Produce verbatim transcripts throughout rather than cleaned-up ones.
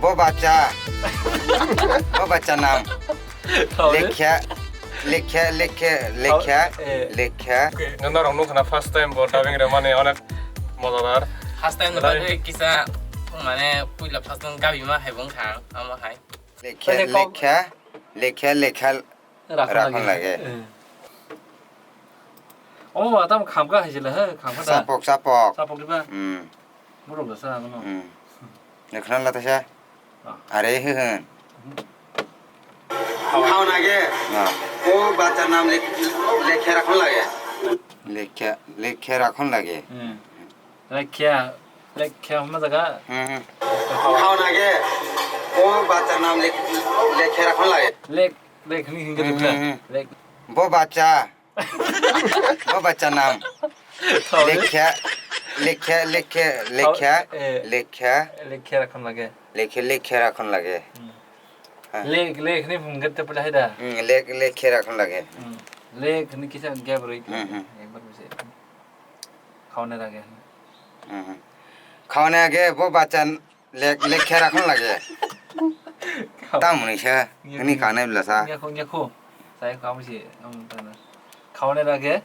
Bo bacha. Bo bacha nam. Lekha, lekha, lekha, lekha, lekha. Nang norok nukha na first time bo dubbing rwmani onek mojadar. First time nukha kisa mane puila first time gabi ma hai bung kha amo hai. Lekha, lekha, lekha, lekha. Rakhon lage. Omo ba tam khamkha hai sila he, khamkha da. Chapok, chapok. Chapok diba? Hmm. Borok da sa ano. Hmm. Nekhna la tasa. Are he hen. Khao nage. O bacha nam lekha rakhon lage. Lekha, lekha rakhon lage. Hmm. Lekha, lekha hwnma jaga. Hmm, hmm. Khao nage. O bacha nam lekha rakhon lage. Lek, lek hwnwi hingkhe lek. Bo bacha. Bo bacha nam. Lekha, lekha, lekha, lekha, lekha. Lekha rakhon lage. Lekha, lekha rakhon lage. Lek, lek hwnwi hingkhe te pala haida. Lek, lekha rakhon lage. Lek hwnwi kisa gap rwi. Ekbar bisi. Khaone rage. Khaone age bo bacha lek, lekha rakhon lage. Tam hwnwi se, hwnwi khanai bwla sa. Nyakho, nyakho. Sai kha musi, am tana. Khaone rage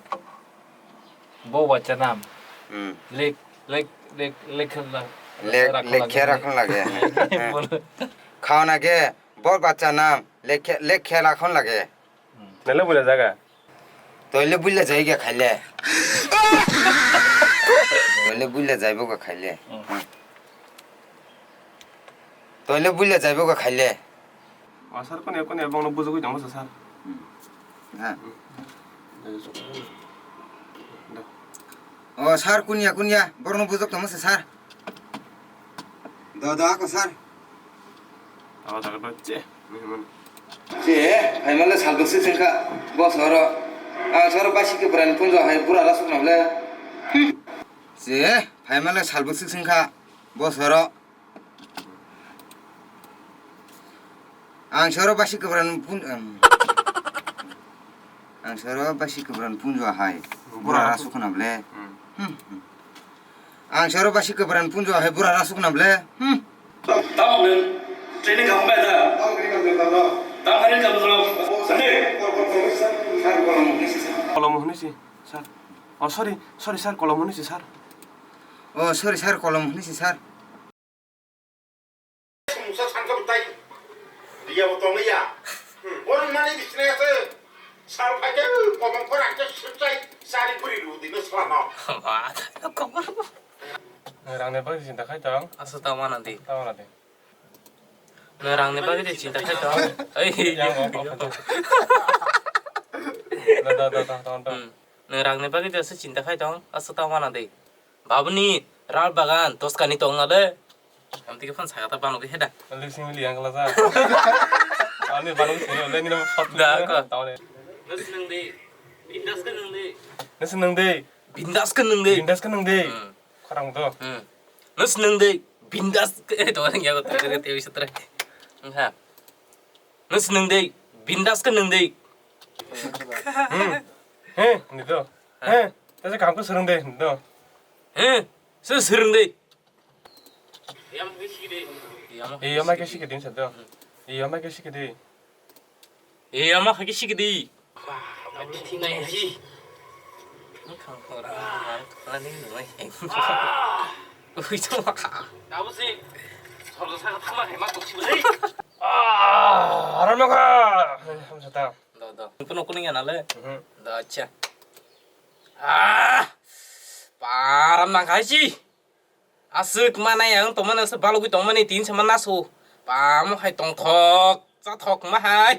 bo bacha nam. Lek, lek, lek, lek khna. Lek, lekha rakhon lage. Khaone age bo bacha nam, lekha, lekha rakhon lage. Nale bwla jaga. Toile buila jai ga khaile. Toile buila jaibo ga khaile. Toile buila jaibo ga khaile. O sir, kone kone bongno bujugwi tongma sir. Ha. O sir, kunya kunya borno bujok tongma sir. Da da ko sir. Awa jaga do che. Che, phaimale salbwk sik singkha. Bo soro. Ang soro baisi kwpran punjo hai bura rasuk nable. Che, phaimale salbwk sik singkha. Bo soro. Ang soro baisi kwpran pun, em. Ang soro baisi kwpran punjo hai. Bura rasuk nable. Hmm. Ang soro baisi kwpran punjo hai bura rasuk nable. Hmm. Tamo nung training kamu bai da. Tamo training kamu bai da. Sir, kolom hwnwi si, sir. Kolom hwnwi si, sir. Oh, sorry, sorry, sir, kolom hwnwi si, sir. Oh, sorry, sir, kolom hwnwi si, sir. Sumsa sangkam tai. Dia botong ya. Orang mana di sini ase? Sal pakai, kolom korak ke sujai, sari puri lu di nusra no. Wah, kok. Rang ne bagi cinta kai tong. Asa tawana di. Tawana di. Nwng rangni bagwi de chinta khai tong. Ei. Yang kok kok. Da da da da da. Hmm. Nwng rangni bagwi de se chinta khai tong. Asa ta wana de. Babuni ral bagan doskani tong na de. Amtike phone saka ta bano ke heda. Lising li yang kala sa. Ani bano ke le ni na phot. Da ko. Tawane. Nasi nang de. Bindas ka nang de. Nasi nang de. Bindas ka nang de. Bindas ka nang de. Hmm. Khorang do. Hmm. Nasi nang de. Bindas ke, eh, to orang ya, to orang ya, bisa terai. Enggak. Nasi nang de, bindas ke nang de. Hmm. Eh, ni do. Eh, tadi kamu sering de, do. Eh, se sering de. Iya, mai ke sikidi. Iya, mai ke sikidi, sado. Iya, mai ke sikidi. Iya, mai ke sikidi. Ba, ba, thik nai hai. Ang khang khora, ang khora ni nai. Ui, chuma kha. Abo se, sordo saka thama hai ma tok si bole. Ah, aram kha. Ham sata. Do, do. Kuno kuning ya nale. Mhm. Do, acha. Ah, param nang khai si. Aswk manai ang tongmani, aswk balugwi tongmani tin sama nasu. Pamo hai tongthok, chathok ma hai.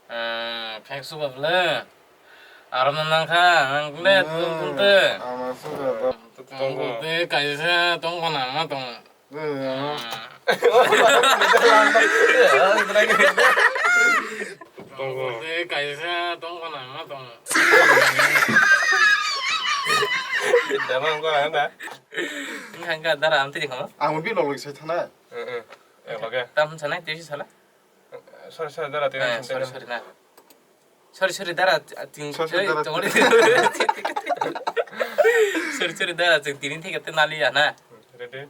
Ah, khai suba bwle. Aram nang kha, ang le tum tum te. Ama suga ba. Tum tum te kaisa tong khana ma tong. Tonggo. Tei kaisa tong khana ma tong. Dama ko anda. Hangka dara amtwi khama. Ang bi loloi sai thana. Eh, eh. Eh, loge. Tam sana tei sala. Sorry, sorry, dara tei. Eh, sorry, sorry na. Sorry, sorry, dara, ting, sorry, sorry, dara. Sorry, sorry, dara, ting, tini thik ate nali ya na. Ready?